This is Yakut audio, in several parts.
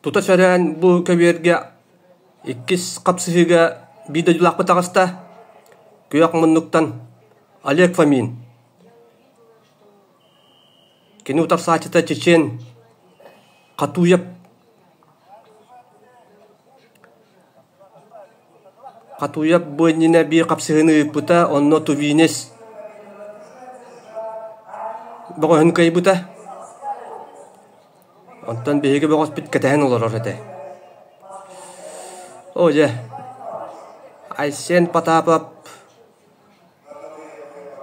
Тута сөрөөн бу көбүөргэ иккис хапсыһыыга биир дойдулаахпыт таҕыста. Күөх муннуктан Олег Фомин. Кини утарсааччыта чечен Хатуев Хатуев бу иннинэ биир хапсыһыыны ыыппыта, онно Тувинец бөҕөһүн кыайбыта. Онтон биһиги бөҕөспүт кэтэһэн олорор этэ. Оо дьэ, Айсен Потапов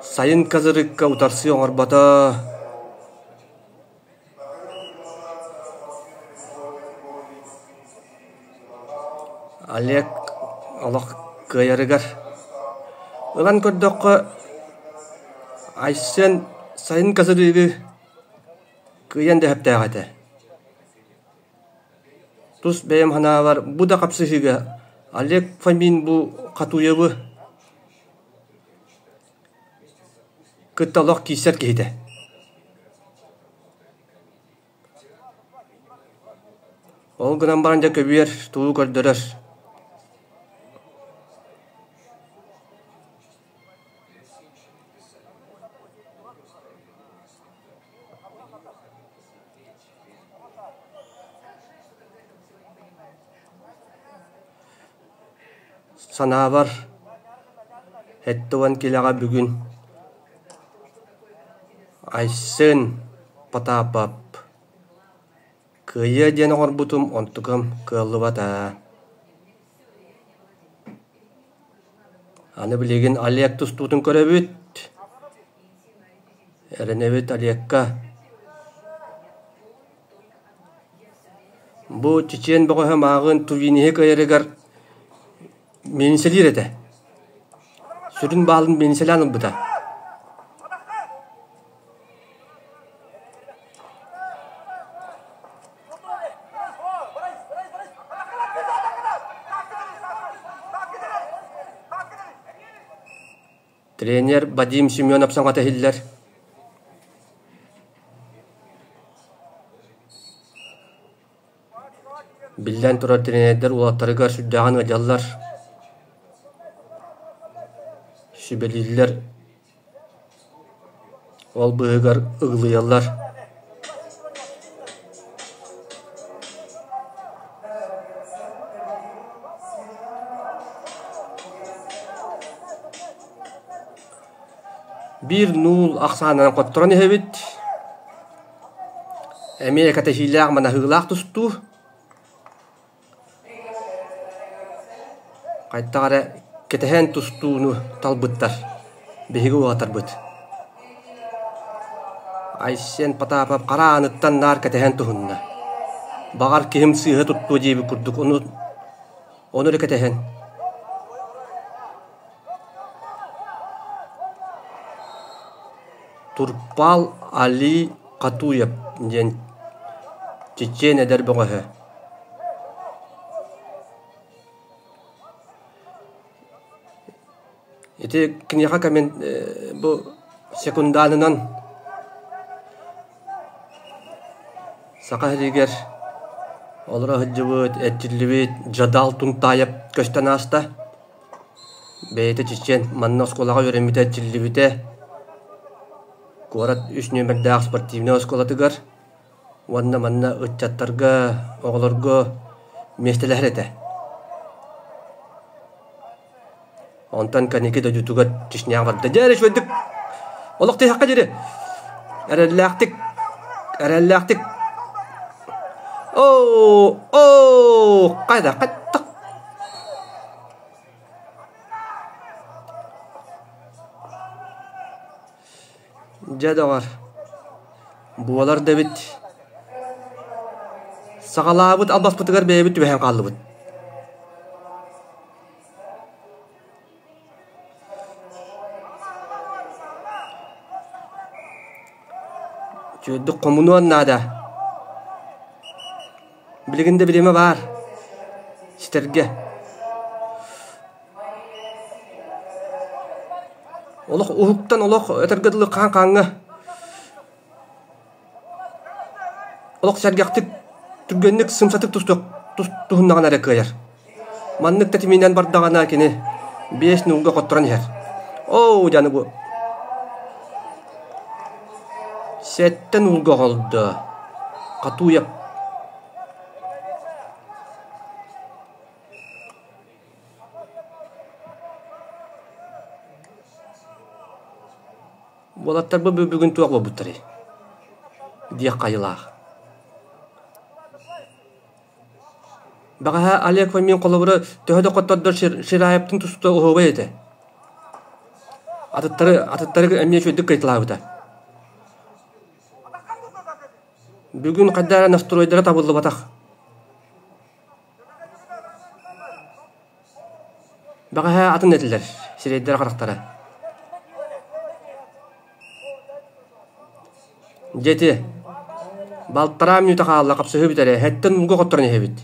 сайын Казырыкка утарсыы оҥорбото. Олег олох кыайарыгар ылан көрдөххө, Айсен сайын Казырыгы Кыайан да сөптөөх этэ. Тус бэйэм санаабар, бу да хапсыһыыга Олег Фомин бу Хатуевы кытта олох киирсэр киһитэ. Ол гынан баран дьэ көбүөр тугу көрдөрөр. Санаабар, 70 киилэҕэ бүгүн Айсен Потапов кыайыа диэн оҥорбутум, онтукам кыаллыбата. Аны билигин Олег тустуутун көрөбүт. Эрэнэбит Олегка. Бу чечен бөҕөһө мааҕын Тувиниһы кыайарыгар миэнсэлиир этэ. Сүрүн баалын миэнсэлээн ылбыта. Тренер Вадим Семенов саҥата иһиллэр. Биллэн турар тренердэр уолаттарыгар сүрдээҕин ыалдьаллар, сүбэлииллэр Ол быыһыгар ыгылыйаллар Биир нуул ахсаанынан хотторон иһэбит. Эмиэ кэтэһиилээх манаһыылаах тустуу. Хайдах эрэ кэтэһэн тустууну талбыттар, биһиги уолаттарбыт. Айсен Потапов хара ааныттан наар кэтэһэн туһунна. Баҕар киһим сыыһа туттуо диэбит курдук ону, ону эрэ кэтэһэн. Турпал Али Хатуев диэн чечен эдэр бөҕөһө Ити киниэхэ коммен бу секунданынан Саха сиригэр олоро сылдьыбыт, эрчиллибит Дьадал Тунтаев көстөн ааста. Бэйэтэ чечен манна оскуолаҕа үөрэммитэ, эрчиллибитэ. Куорат үс нүөмэрдээх спортивнай оскуолатыгар уонна манна ыччаттарга, оҕолорго миэстэлэһэр этэ. Онтон кэнники дойдутугар Чечняҕа барда. Дьэ эрэ үчүгэйдик олох тиһэххэ диэри эрэллээхтик эрэллээхтик оо оо хайда хаттах Дьэ, доҕор, буолар да эбит. Саҕалаабыт албаспытыгар бэйэбит түбэһэн хааллыбыт. Үчүгэйдик хомунуон наада. Билигин да бириэмэ баар. Ситэргэ. Олох уһуктан олох этэргэ дылы хаан хааҥҥа олох сэргэхтик Түргэнник сымсатык тустуох туһуннаҕына эрэ кыайар. Маннык тэтиминэн бардаҕына кини биэс нуулга хотторон иһэр. Оо, дьэ аны бу сэттэ нуулга оҕолдо. Хатуйа Уолаттарбыт бүгүн туох буолбуттарый? диэх хайылаах. Бэҕэһээ Олег Фомин холобура төһө да хоттордор Шираевтын туста оһуобай этэ. Атыттары, атыттары эмиэ үчүгэйдик кыайталаабыта. Бүгүн хайдах эрэ настройдара табыллыбатах. Бэҕэһээ атын этилэр, сирэйдэрэ-харахтара. Дьэ ити, балтараа мүнүүтэ хаалла хапсыһыы бүтэрэ, эһэттэн ууга хотторон иһэбит.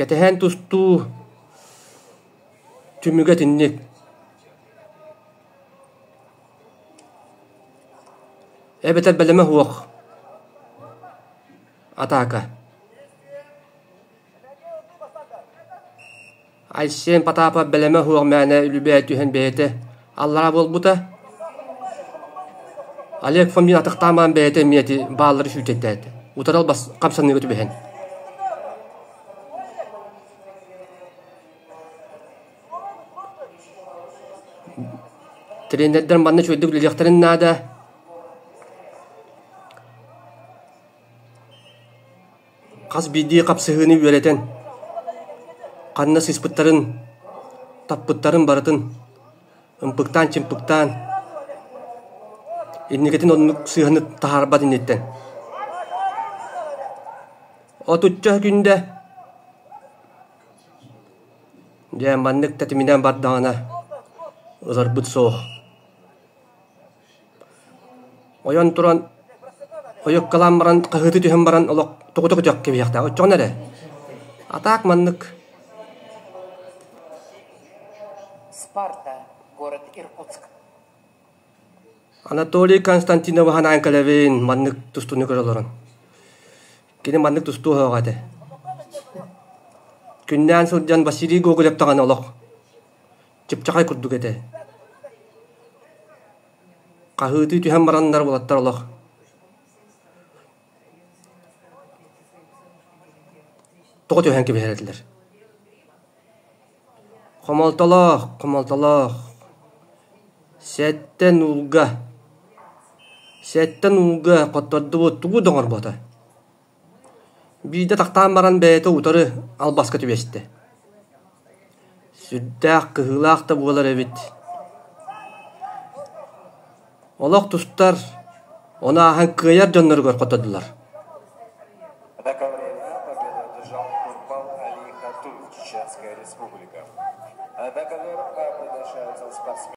Кэтэһэн тустуу түмүгэ итинник. Эбэтэр бэлэмэ суох Атаака. Айсен Потапов бэлэмэ суох мээнэ үлүбээй түһэн бэйэтэ аллара буолбута. Олег Фомин атахтаамаан бэйэтэ эмиэ ити бааллары сүүтэйдээтэ. Утарал бас хамсаныыга түбэһэн. Тренердэр манна үчүгэйдик үлэлиэхтэрин наада. Хас биирдии хапсыһыыны үөрэтэн, ханна сыыспыттарын, таппыттарын барытын ымпыктаан-чымпыктаан, инникитин оннук сыыһаны таһаарбат инниттэн. Отучча күндэ дьэ маннык тэтиминэн бардаҕына ыларбыт суох. Ойон туран, ойуккалаан баран, хаһыытыы түһэн баран олох тоҕута көтөх кэбиһиэхтээх. Оччоҕуна эрэ. А так маннык Спарта, город Иркутск. Анатолий Константиновы санаан кэлэбин, маннык тустууну көрө олорон. Кини маннык тустуу оһоҕо этэ. Күннээн сылдьан Василий Гоголев даҕаны олох чыпчахай курдук этэ. Хаһыытыы түһэн бараннар уолаттар олох тоҕо түһэн кэбиһэр этилэр. Хомолтолоох, хомолтолоох. Сэттэ нуулга, сэттэ нуулга хоттордубут тугу да оҥорбото. Биирдэ тахтаан баран бэйэтэ утары албаска түбэстэ. Сүрдээх кыһыылаах да буолар эбит. Олох тустар, ону ааһан кыайар дьонноругар хотодулар. Однако время победу одержал Курбан Али Хатуев, Чеченская Республика. На ковер приглашаются спортсмены.